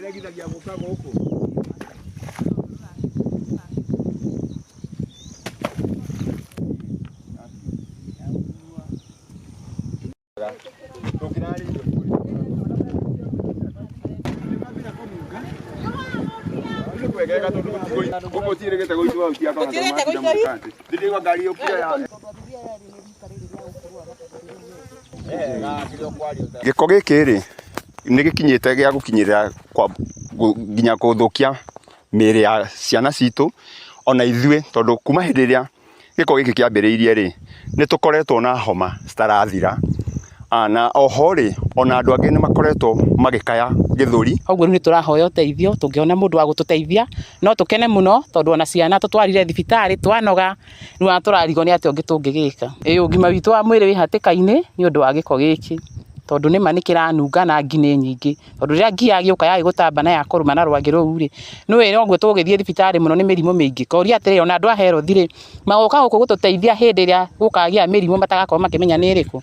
Ĩregithagia gũka gũkũ. Gĩko gĩkĩ rĩ, nĩ gĩkinyĩte gĩa gũkinyĩrĩra nginya gũthũkia mĩĩrĩ ya ciana citũ ona ithuĩ, tondũ kuma hĩndĩ ĩrĩa gĩko gĩkĩ kĩambĩrĩirie rĩ, nĩ tũkoretwo na homa citarathira, na oho rĩ, ona andũ angĩ nĩ makoretwo magĩkaya gĩthũri. Koguo rĩu nĩ tũrahoya ũteithio, tũngĩona mũndũ wa gũtũteithia no tũkene mũno, tondũ ona ciana tũtwarire thibitarĩ twanoga, rĩu ona tũrarigwo nĩ atĩa ũngĩ tũngĩgĩka. Ĩĩ ũgima witũ wa mwĩrĩ wĩ hatĩka-inĩ nĩ ũndũ wa gĩko gĩkĩ, tondũ nĩma nĩ kĩranunga na ngi nĩ nyingĩ, tondũ rĩrĩa ngi yagĩũka yagĩgũtamba na yakũrũma na rwagĩ rũu rĩ, nĩũĩ noguo tũgũgĩthiĩ thibitarĩ mũno nĩ mĩrimũ mĩingĩ. Ngoria atĩrĩrĩ ona andũ a health rĩ, magoka gũkũ gũtũteithia hĩndĩ ĩrĩa gũkagĩa mĩrimũ matagakorwo makĩmenya nĩ ĩrĩkũ.